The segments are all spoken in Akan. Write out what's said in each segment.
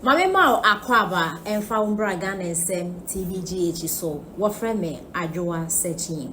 Maame ma wo akwaaba ɛmfa wo mbra Ghana Nsɛm TV GH so. Wɔfrɛ me Adwoa Sekyim.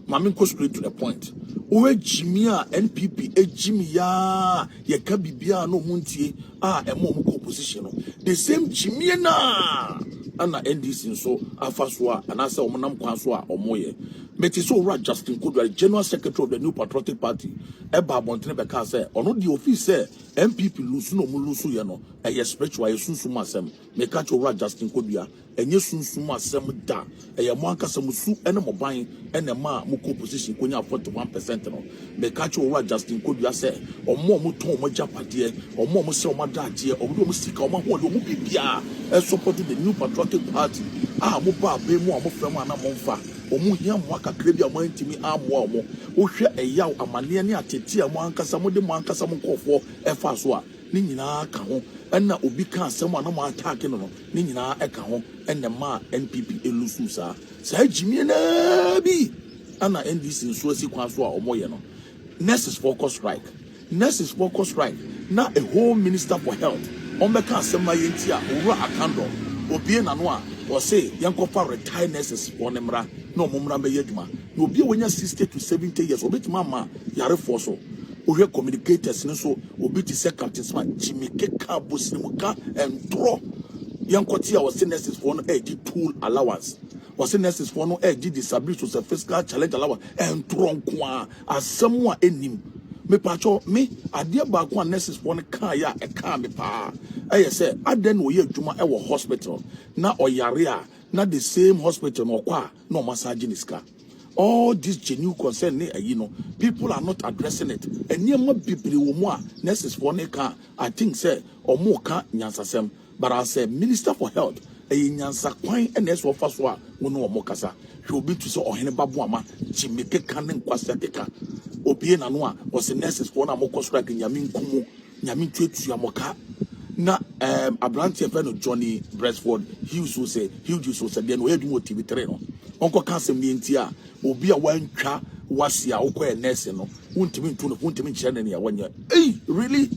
Maame, nkɔ straight to the point. Wohwɛ gyimi a NPP gyimi yaa, yɛka biribiara na ɔmo ntie a ɛma ɔmo kɔ opposition no, the same gyimie naa ɛna NDC nso afa so a anaasɛ ɔmo nam kwan so a ɔmo yɛ. Mete sɛ Owura Justin Kodua, General Secretary of the New Patriotic Party, ɛba abɔntene bɛka sɛ ɔno deɛ ofi sɛ NPP lose na ɔmo lose yɛ no, ɛyɛ spiritual, ɛyɛ sunsum asɛm. Meka kyerɛ Owura Justin Kodua, ɛnyɛ sunsum asɛm da. Ɛyɛ mo ankasa mo su ɛne mo ban ɛna ɛma a mo kɔ opposition konya 41% no. Meka kyerɛ Owura Justin Kodua sɛ ɔmo a ɔmo tɔn ɔmo agyapadeɛ, ɔmo a ɔmo sɛ ɔmo adagyeɛ, ɔmo de ɔmo sika, ɔmo ahoɔden, ɔmo biribiara ɛsupport the New Patriotic Party a mo ba abɛn mu a mo fɛ mo ana mo nfa ɔmo hia mmoa kakra bi a mo antumi amoa ɔmo. Wohwɛ ɛyaw amanneɛ ne atete a mo ankasa mo de mo ankasa mo nkɔɔfoɔ ɛfa so a, ne nyinaa ka ho. Ɛna obi ka asɛm a na mo attack no, ne nyinaa ɛka ho ɛna ma NPP elose. Saa gyimie naa bi ɛna NDC nso asi kwan so a wɔyɛ no. Nurses foɔ kɔ strike, nurses foɔ kɔ strike na a whole Minister for Health wɔn bɛka asɛm na yɛn ti a Owura Akandoh obie n'ano a wɔse yɛnkɔfa retired nurses foɔ ne mmra na wɔn mmra bɛyɛ adwuma, na obi a wɔnya 60 to 70 years obetumi ama yarefoɔ so. Wohwɛ communicators no so, obi te sɛ Captain Smart, gyimi keka bosirimuka ntorɔ. Yɛnkɔte a wɔse nurses foɔ no ɛregye tool allowance, wɔse nurses foɔ no ɛregye disability sɛ physical challenge allowance. Ɛntorɔ nko a asɛm a ɛnim. Mepatwɔ me adeɛ baako a nurses foɔ no kaa yɛ a ɛkaa me paa ɛyɛ sɛ adan na ɔyɛ adwuma ɛwɔ hospital na ɔyare a, na the same hospital na ɔkɔ a na ɔmo asa agye ne sika. All this genuine concern ne ayi no, people are not addressing it. Nneɛma bebree wɔ mu a nurses foɔ ne ka. I think sɛ ɔmo ka nyansasɛm, but as a Minister for Health, ɛyɛ nyansa kwan ɛna ɛsɛ ɔfa so a wɔn ne wɔn kasa. Hwɛ obi tu sɛ ɔhene baboama, gyimi keka ne nkwasi keka. Obie n'ano a ɔsɛ nurses foɔ no a mokɔ strike, Nyame nkumu, Nyame ntuatua mo ka. Na aberanteɛ fɛ no Johnny Bresford Hughes sɛ Hughes sɛ deɛ no ɔyɛ adwuma wɔ TV3 no, ɔnkɔka asɛm ne nti a obi a wantwa wasi a wokɔyɛ nurse no, wontumi nto no, wontumi nkyerɛ no nea wɔnyɛ. Hey, really,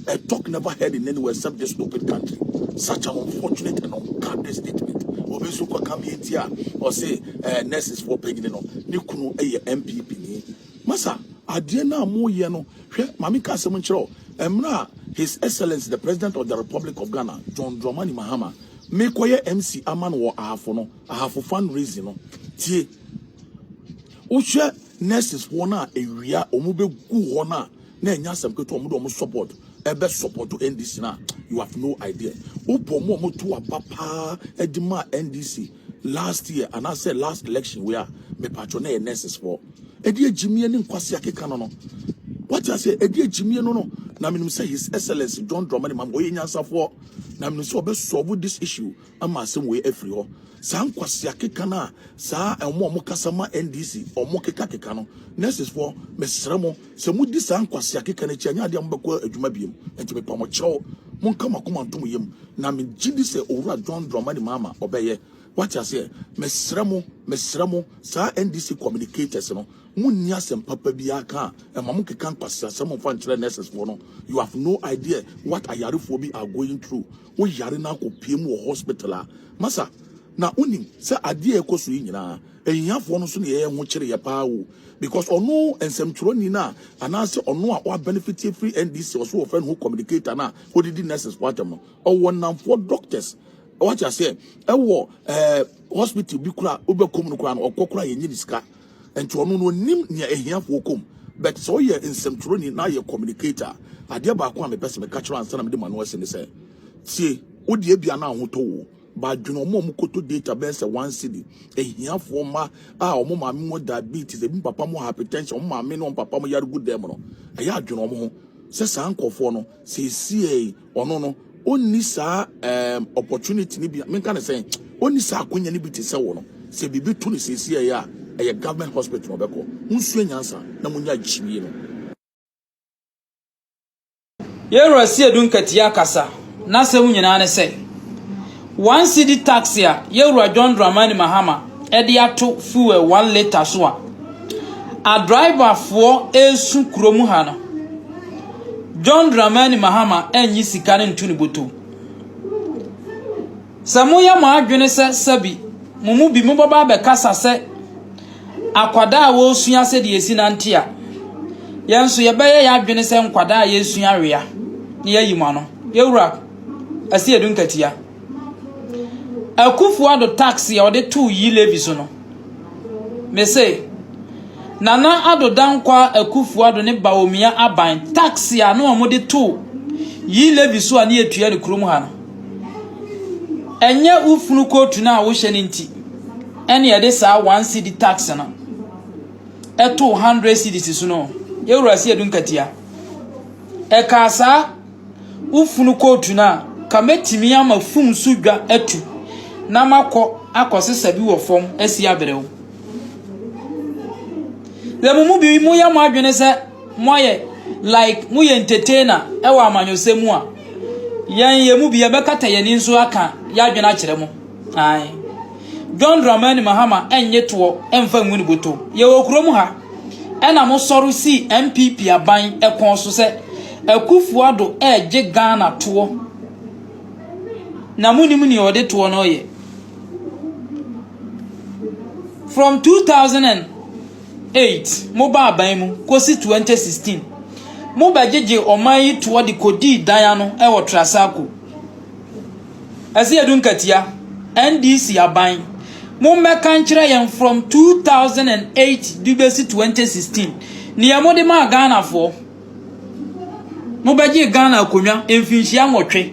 a talk never heard in anywhere except this stupid country. Such an unfortunate and ungodly statement. Obi nso kɔka bi nti a ɔse nurses foɔ panyin no ne kunu yɛ NPP ni. Masa, adeɛ no a moyɛ no, hwɛ, maame ka asɛm nkyerɛ wo. Mmerɛ a His Excellence the President of the Republic of Ghana, John Dramani Mahama, mekɔyɛ MC ama no wɔ Ahafo no, Ahafo fundraising no, tie, wohwɛ nurses foɔ no a ewia wɔn bɛgu hɔ no a, na ɛnyɛ asɛm ketewa. Wɔn de wɔn support ɛbɛ support NDC na you have no idea. Wopɔ mu a wɔn to aba paa ɛde ma NDC last year anaasɛ last election wei a mepatwɔ na yɛ nurses foɔ. Ɛde agyimie ne nkwasi akeka no, wate ase? Ɛde agyimie no na menim sɛ His Excellence John Dramani Mahama ɔyɛ nyansafoɔ, na menim sɛ ɔbɛ solve this issue ama asɛm wei afiri hɔ. Saa nkwasi akeka no a saa ɛmo a ɔmo kasa ma NDC ɔmo keka keka no, nurses foɔ, mesrɛ mo sɛ modi saa nkwasi akeka no akyi, ɛnyɛ adeɛ a mobɛkɔ adwuma biem. Nti mepa mo kyɛw, monka mo akoma ntom yam na megye di sɛ Owura John Dramani Mahama ɔbɛyɛ. Wate aseɛ? Mesrɛ mo, mesrɛ mo, saa NDC communicators no, munni asɛm papa bi aka a ɛma mo keka nkwasi asɛm mfa nkyerɛ nurses foɔ no. You have no idea what ayarefoɔ bi are going through. Woyare no akɔpie mu wɔ hospital a, masa, na wonim sɛ adeɛ a ɛkɔ so yi nyinaa, ahiafoɔ no nso ne yɛyɛ ho kyerɛ yɛ paa o, because ɔno nsɛmtwerɛni no a anaasɛ ɔno a wabenefit firi NDC ɔso wɔfrɛ no ho communicator no a ɔdidi nurses foɔ atɛm no, ɔwɔ namfoɔ doctors. Wate aseɛ? Ɛwɔ hospital bi kora wobɛkɔm no kora no, ɔkɔ kora yɛnyɛ ne sika. Nti ɔno no onim nea ahiafoɔ kɔm. But sɛ ɔyɛ nsɛmtwerɛni na ayɛ communicator, adeɛ baako a mepɛ sɛ meka kyerɛ ansa na mede ma no asi ne sɛ, tie, wodeɛ bia na ahotɔ wo baadwene ɔmo a ɔmo koto data bɛyɛ sɛ 1 cedi, ahiafoɔ mma a ɔmo maame mo diabetes, ebi papa mo hypertension, ɔmo maame ne ɔmo papa mo yare gu dɛm no, ɛyɛ adwene ɔmo ho sɛ saa nkɔfoɔ no seesie ɔno no ɔnni saa opportunity ni bi. Menka ne sɛn, ɔnni saa akonya ni bi te sɛ wɔ no sɛ biribi to no seesie yɛ a, ɛyɛ government hospital na ɔbɛkɔ. Nsua nyansa na mo nya gyimie no. Yɛwura Asiedu Nketia kasa n'asɛm nyinaa ne sɛ 1 cedi tax a yɛwura John Dramani Mahama ɛde ato fuel 1 litre so a, adriverfoɔ esu kurom ha no. John Dramani Mahama anyi sika no nto ne bɔtɔm. Sɛ moyɛ mo adwene sɛ sɛbi mo mu bi mobɛba abɛkasa sɛ akwadaa a wɔresua sɛdeɛ yɛsi nante a, yɛn nso yɛbɛyɛ yɛn adwene sɛ nkwadaa a yɛresua awea na yɛayi mo ano. Yɛwura Asiedu Nkatia. Akufo Addo tax a ɔde too Yi Levy so no, mese Nana Addo Dankwa Akufo Addo ne Bawumia aban tax a na wɔde too Yi Levy so a ne yɛtua no kurom ha no, ɛnyɛ wo funu kootu no a wohyɛ no nti ɛne ɛde saa one cedi tax no ɛtoo hundred cedis so no. Yɛwura si edu nkatia. Ɛkaa saa wo funu kootu no a, ka mɛtumi ama fum so dwa atu na makɔ akɔsesa bi wɔ fam asi abrɛ wo. Sɛ mo mu bi moyɛ mo adwene sɛ moayɛ like moyɛ entertainer ɛwɔ amanyɔsɛm mu a, yɛn yɛn mu bi yɛbɛkata yɛn ani nso aka yɛadwene akyerɛ mo. Ae. John Dramani Mahama ɛnnye toɔ ɛmfa ngu ne bɔtɔm. Yɛwɔ kurom ha ɛna mo sɔre sii NPP aban ɛkɔn so sɛ Akufo Addo ɛregye Ghana toɔ na monim nea ɔde toɔ no yɛ. From 2008 mo ba aban mu kɔsi 2016 mo bɛgyegye ɔman yi toɔ de kɔdii dan ano ɛwɔ Trasacco. Ɛsɛ yɛdu nkatia. NDC aban, mommɛka nkyerɛ yɛn from 2008 de bɛsi 2016 nea mode maa Ghanafoɔ. Mobɛgyee Ghana akonnwa mfinhyia nwɔtwe.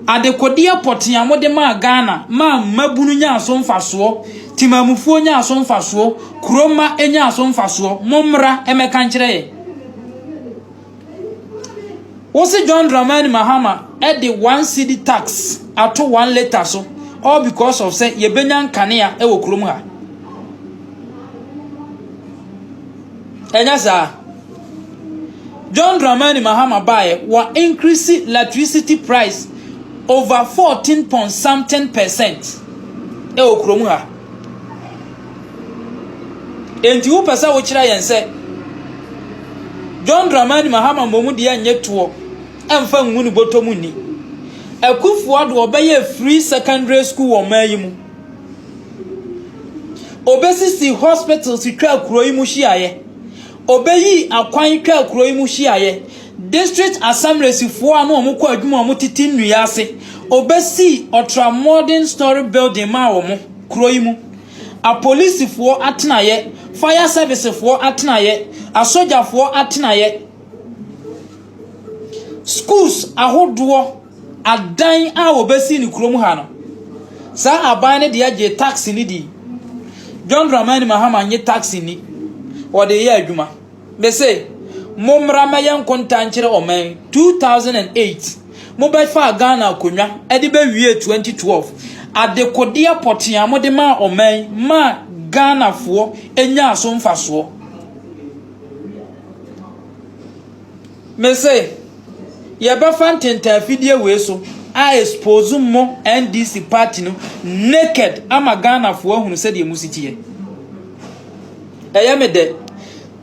Adekodeɛ pɔtee a mode maa Ghana maa mmabunu nyaa so mfasoɔ, temamufoɔ nyaa so mfasoɔ, kuromma nyaa so mfasoɔ. Mommra mmɛka nkyerɛ yɛn. Wose John Dramani Mahama de one cedi tax ato one litre so all because of sɛ yɛbɛnya nkanea wɔ kurom ha. Ɛnyɛ saa. John Dramani Mahama baeɛ wa increase electricity price over 14 point something percent ɛwɔ kurom ha. Enti wopɛ sɛ wokyerɛ yɛn sɛ John Dramani Mahama mmom deɛ nyɛ toɔ ɛmfa ngu ne bɔtɔ mu nni. Akufo Addo ɔbɛyɛ free secondary school wɔ ɔman yi mu. Obesisi hospitals twa kuro yi mu hyiaeɛ. Obeyii akwan twa kuro yi mu hyiaeɛ. District assemblies foɔ a na wɔn kɔ adwuma a wɔn tete nnua ase. Obesii ultra modern story building maa wɔn kuro yi mu. Apolisifoɔ atenaeɛ, fire service foɔ atenaeɛ, asogyafoɔ atenaeɛ, schools ahodoɔ, adan a wɔbɛsi no kurom ha no, saa aban no deɛ gye tax no di. John Dramani Mahama nye tax ni, wɔde yɛ adwuma. Mese, mommra mɛyɛ nkonta nkyerɛ ɔman yi. 2008, mobɛfaa Ghana akonnwa de bɛwiee 2012. Adekodeɛ pɔtee a mode maa ɔman yi maa Ghanafoɔ nyaa so mfasoɔ. Mese, yɛbɛfa ntentan afidie wei so a expose mo NDC party no naked ama Ghanafoɔ ahunu sɛdeɛ mo si teɛ. Ɛyɛ me dɛ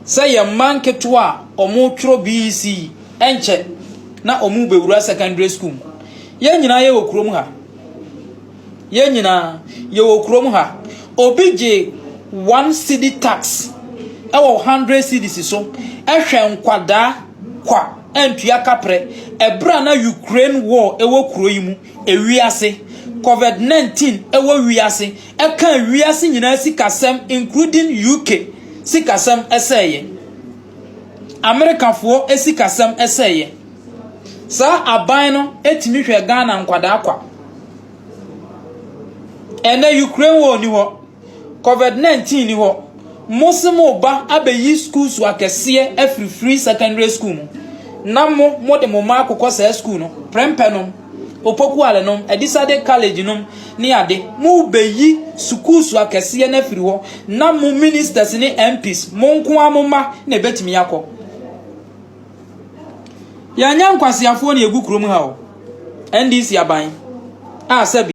sɛ yɛn mma nketewa a wɔretwerɛ BEC yi nkyɛ na wɔrebɛwura secondary school mu. Yɛn nyinaa yɛwɔ kurom ha. Yɛn nyinaa yɛwɔ kurom ha. Obi gye one cedi tax ɛwɔ hundred cedis so ɛhwɛ nkwadaa kwa ɛntua kaprɛ ɛberɛ a na Ukraine war ɛwɔ kuro yi mu ewiase COVID 19 ɛwɔ wiase ɛkaa wiase nyinaa sikasɛm including UK sikasɛm ɛsɛeɛ. Amerikafoɔ sikasɛm ɛsɛeɛ. Saa aban no ɛtumi hwɛ Ghana nkwadaa kwa. Ɛnɛ Ukraine war ni hɔ, COVID 19 ni hɔ. Mo se mo ba abɛyi schools akɛseɛ afiri free secondary school mu. Na mo mo de mo mma akokɔ saa school no, prɛmpɛ nom, Opoku Ale nom, Adisade College nom ne ade. Mo bɛyi schools akɛseɛ no afiri hɔ na mo ministers ne MPs mo nko ara mo mma na ɛbɛtumi akɔ. Yɛnyɛ nkwaseafoɔ na yɛgu kurom ha o. NDC aban a sɛbi.